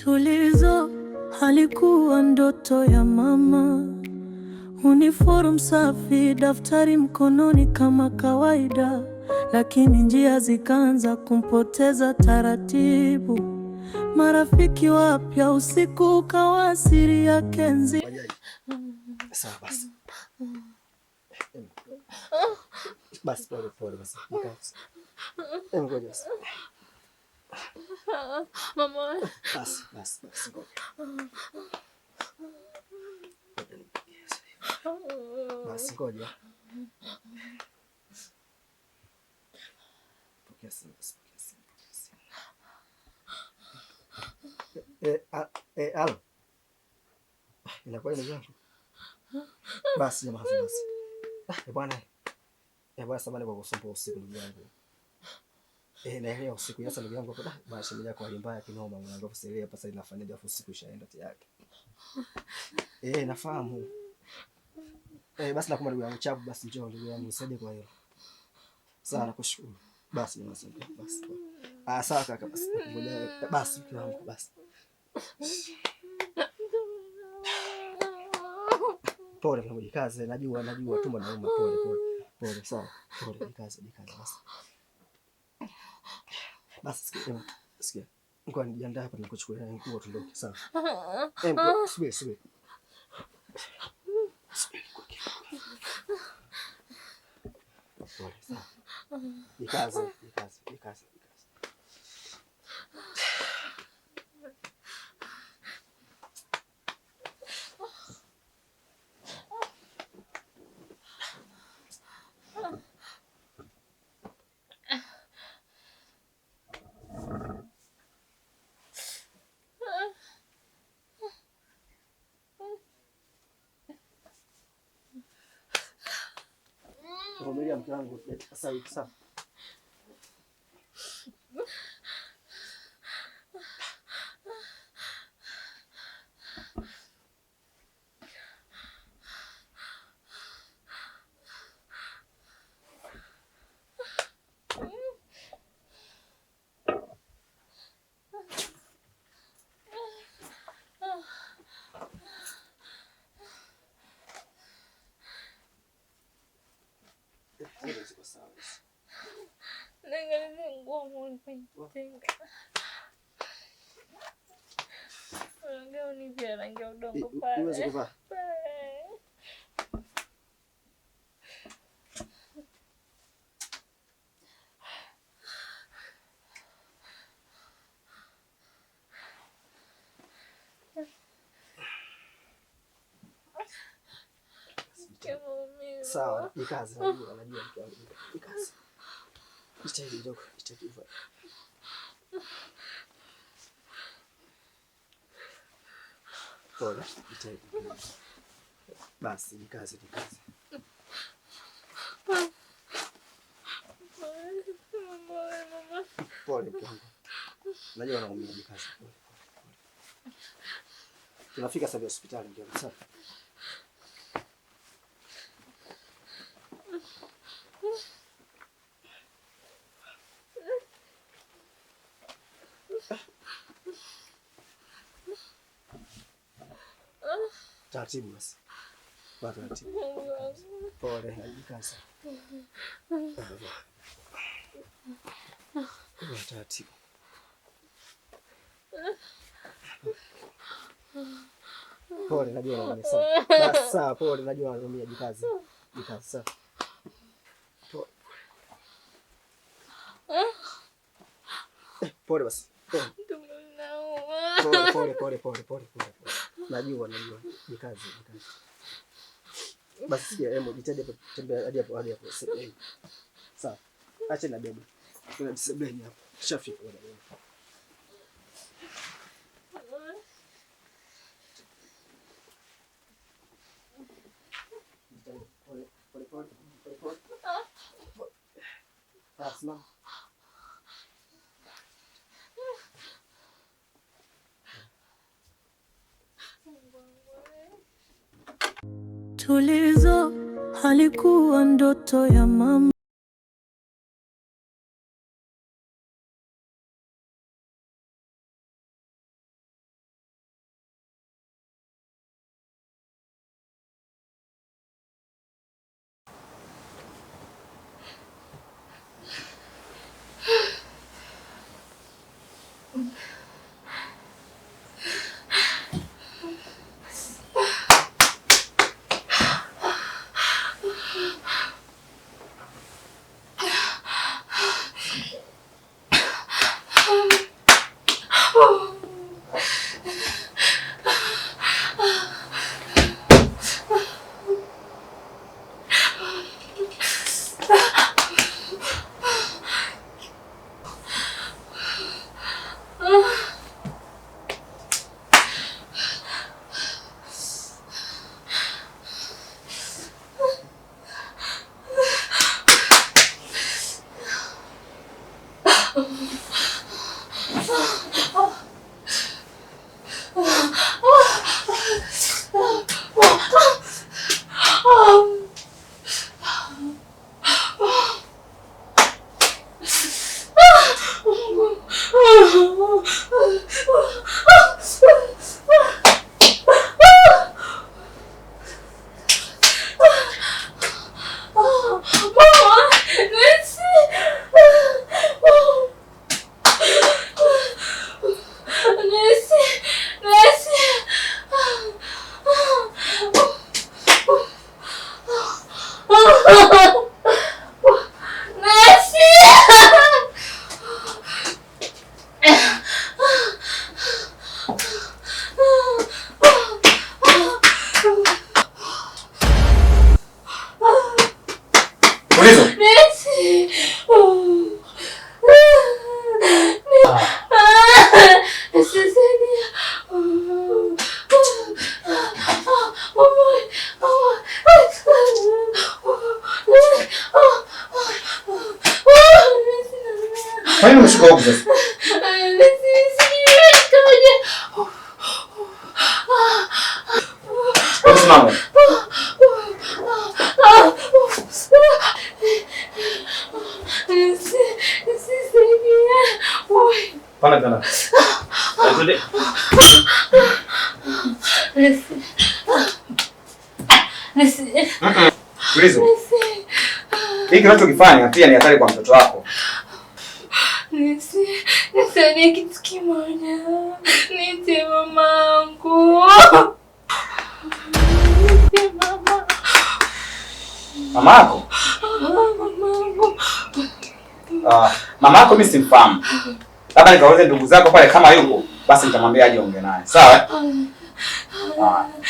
Tulizo halikuwa ndoto ya mama. Uniform safi, daftari mkononi kama kawaida, lakini njia zikaanza kumpoteza taratibu. Marafiki wapya, usiku ukawa siri yake nzima. Sawa basi. Basi pole pole basi. Ngoja basi. Mama. Basi basi basi ngoja. Basi ngoja. Pokea simu basi, pokea simu, pokea simu. Alo. Inakuwa ndugu yangu? Basi jamaa, basi. Ah, bwana. Bwana, samahani kwa kusumbua usiku ndugu yangu. Naelewa usiku sasa ndugu yangu hapo, bwana shemeji yako hali mbaya kinoma mwanangu, afu sielewi hapa sasa inafanyaje, afu usiku ishaenda tayari. Nafahamu. Basi nakuomba ndugu yangu chapu, basi njoo ndugu yangu nisaidie kwa hilo. Sawa, nakushukuru. Basi jamaa, asante. Basi. Ah, sawa kaka, basi. Ngoja basi mke wangu basi. Pole mwanangu, jikaze, najua najua tumbo nauma, pole pole. Pole, sawa. Pole, jikaze, jikaze basi. Basi sikia, sikia. Ngoja nijiandae hapa nakuchukulia nguo tuondoke, sawa? Subiri, subiri. Subiri kwa Pole, sawa. Jikaze, jikaze, jikaze, jikaze. Vumilia mke wangu, sasa hivi sawa. Gauni pia rangi ya udongo pale. Uweze kuvaa. Pale. Sawa, jikaze, najua, najua mke wangu. Jikaze. Jitahidi kidogo, jitahidi uvae. Pole, jitahidi. Basi, jikaze, jikaze. Pole mke wangu. Najua naumia, jikaze. Pole, pole, pole. Tunafika sasa hospitali mke wangu, sawa? Taratibu basi. Kwa taratibu. Pole, jikaze. Kwa taratibu. Pole, najua naumia sana. Basi sawa, pole, najua naumia, jikaze. Jikaze, sawa. Pole. Pole basi. Pole. Pole, pole, pole, pole, pole, pole. Najua, najua. Jikaze, jikaze. Basi sikia, hebu jitahidi hapo, tembea hadi hapo, hadi hapo. Sawa. Acha na bebe. Kuna sebuleni hapo. Tushafika bwana. Pole, pole, pole, pole, pole. Ah, simama. Tulizo halikuwa ndoto ya mama. Mama, nesi. Nesi, nesi. Nesi. Tulizo. Nesi. Sisaidia. Kwa nini umeshuka huku sasa? Hebu simama. Panda kitanda. Twende. Tulizo. Hiki unachokifanya pia ni hatari kwa mtoto wako. Nisaidie kitu kimoja. Niite mamangu. Niite mama. Mama yako? Mamangu. Mama yako mimi simfahamu. Labda nikaulize ndugu zako pale kama yupo, basi nitamwambia aje ongee naye. Sawa? Eh?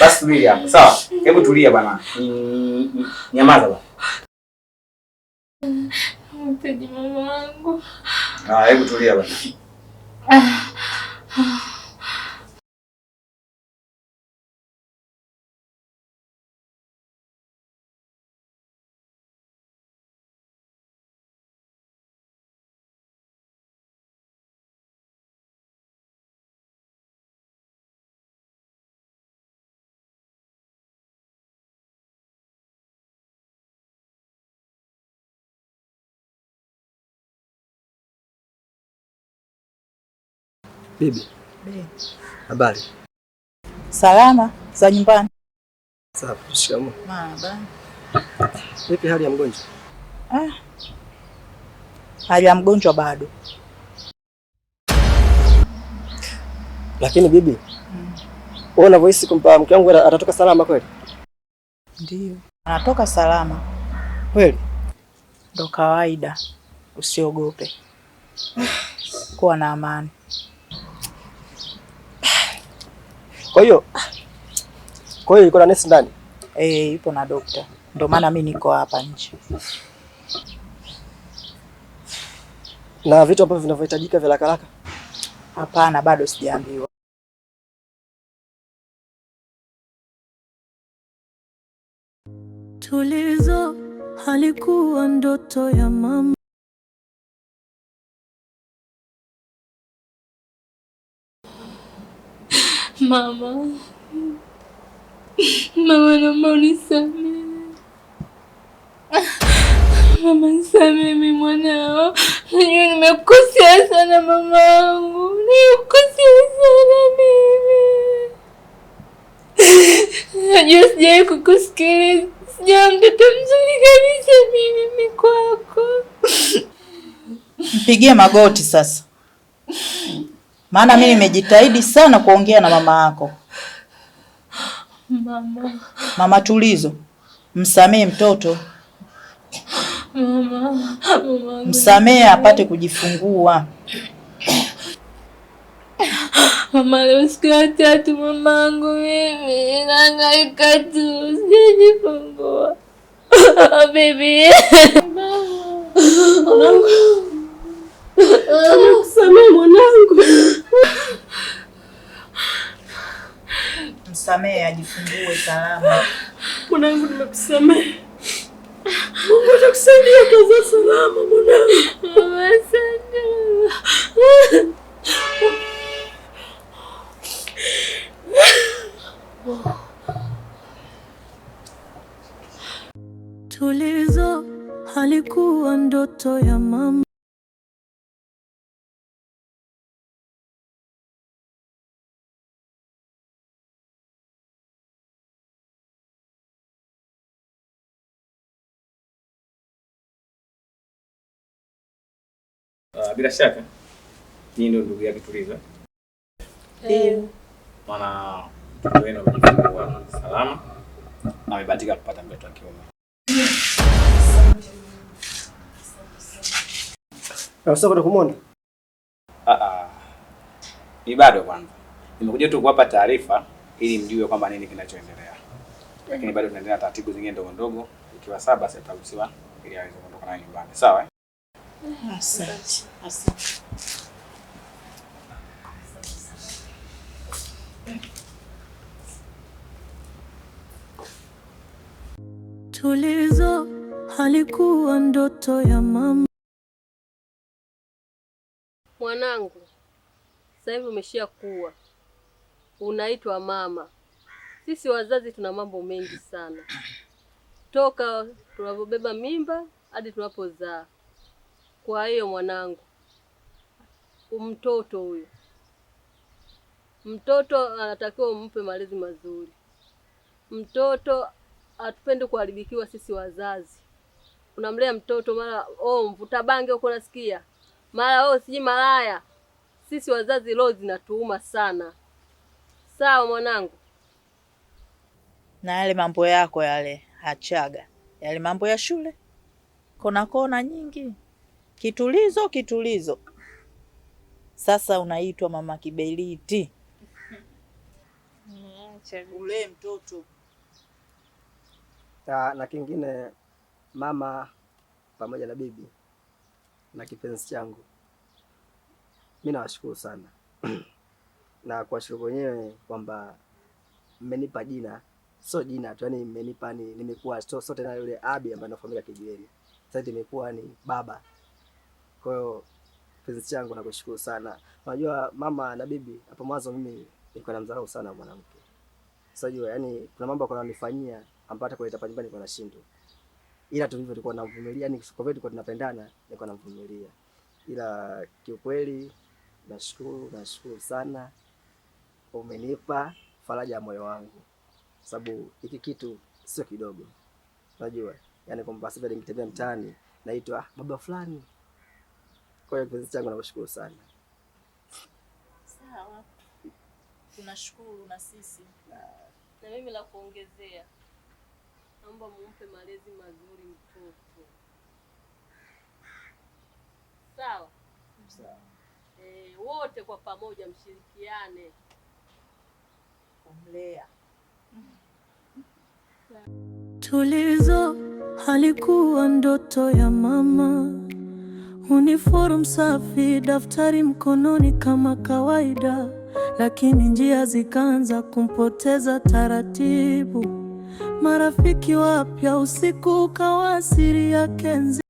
Basi subiri hapo. Sawa? Hebu tulia bana. Nyamaza bana. Mtaji mamangu. Hebu tulia bana. Bibi. Habari. Salama za nyumbani. Sawa, shikamoo. Marahaba. Vipi hali ya mgonjwa? Hali ya mgonjwa bado. Lakini bibi, wewe unavyohisi kwamba mke wangu atatoka salama kweli? Ndio. Anatoka salama. Kweli? Ndo kawaida. Usiogope. Kuwa na amani. Kwa hiyo yuko na nesi ndani? Yupo na dokta. Ndio maana mimi niko hapa nje. Na vitu ambavyo vinavyohitajika vya haraka haraka? Hapana, bado sijaambiwa. Tulizo halikuwa ndoto ya mama. Mama. Mama, naomba unisamehe. Mama, nisamehe mimi mwanao. Najua nimekukosea sana mamangu. Nimekukosea sana mimi. Najua sijawahi kukusikiliza. Sijawa mtoto mzuri kabisa mimi kwako. Mpigie magoti sasa. Maana mimi nimejitahidi sana kuongea na mama yako. Mama. Mama Tulizo, msamee mtoto. Mama, mama. Msamee apate kujifungua. Mama, leo siku ya tatu mamangu mimi nahangaika tu, sijajifungua. Baby. Mwanangu. Nimekusamehe mwanangu. Msamehe ajifungue salama. Mwanangu, nimekusamehe. Mungu atakusaidia utazaa salama mwanangu. Mama, asante. Tulizo halikuwa ndoto ya mama. Bila shaka nyinyi ndio ndugu yake Tulizo. Ndio. Maana mtoto wenu amejifungua salama na amebahatika kupata mtoto wa kiume. Naweza kwenda kumuona? Ni bado kwanza. Nimekuja tu kuwapa taarifa ili mjue kwamba nini kinachoendelea. Lakini bado tunaendelea na taratibu zingine ndogo ndogo. Ikiwa sawa basi ataruhusiwa ili aweze kuondoka naye nyumbani. Sawa eh? Asante. Asante. Tulizo halikuwa ndoto ya mama. Mwanangu, sasa hivi umeshakuwa unaitwa mama. Sisi wazazi tuna mambo mengi sana, toka tunapobeba mimba hadi tunapozaa. Kwa hiyo mwanangu, mtoto huyu, mtoto anatakiwa umpe malezi mazuri. Mtoto hatupendi kuharibikiwa sisi wazazi. Unamlea mtoto mara oh, mvuta bange huko nasikia, mara oh, sijui malaya. Sisi wazazi roho zinatuuma sana. Sawa mwanangu? Na yale mambo yako yale achaga, yale mambo ya shule kona kona nyingi, kitulizo kitulizo. Sasa unaitwa mama kibeliti. Ule mtoto Na kingine mama pamoja na bibi na kipenzi changu, mi nawashukuru sana na kuwashukuru wenyewe kwamba mmenipa jina, sio jina tu, yani mmenipa ni nimekuwa so tena yule Abi ambaye anafahamika kijiweni, sasa nimekuwa ni baba. Kwa hiyo kipenzi changu nakushukuru sana. Unajua mama na bibi, hapo mwanzo mimi nilikuwa namdharau sana mwanamke. Sasa jua, yani kuna mambo alikuwa ananifanyia ambayo hata kuleta hapa nyumbani nilikuwa nashindwa. Ila tu hivyo tulikuwa tunamvumilia, yani kwa vile tulikuwa tunapendana, nilikuwa namvumilia. Ila kiukweli nashukuru, nashukuru sana. Umenipa faraja ya moyo wangu. Sababu hiki kitu sio kidogo. Unajua, yani kwamba sasa nikitembea mtaani naitwa baba fulani. Kwa hiyo kipenzi changu nakushukuru sana. Sawa, tunashukuru na sisi. Na mimi la kuongezea, naomba mumpe malezi mazuri mtoto. Sawa? Sawa. Wote kwa pamoja mshirikiane kumlea. Tulizo halikuwa ndoto ya mama. Uniform safi, daftari mkononi kama kawaida, lakini njia zikaanza kumpoteza taratibu. Marafiki wapya usiku ukawa siri yake nzima.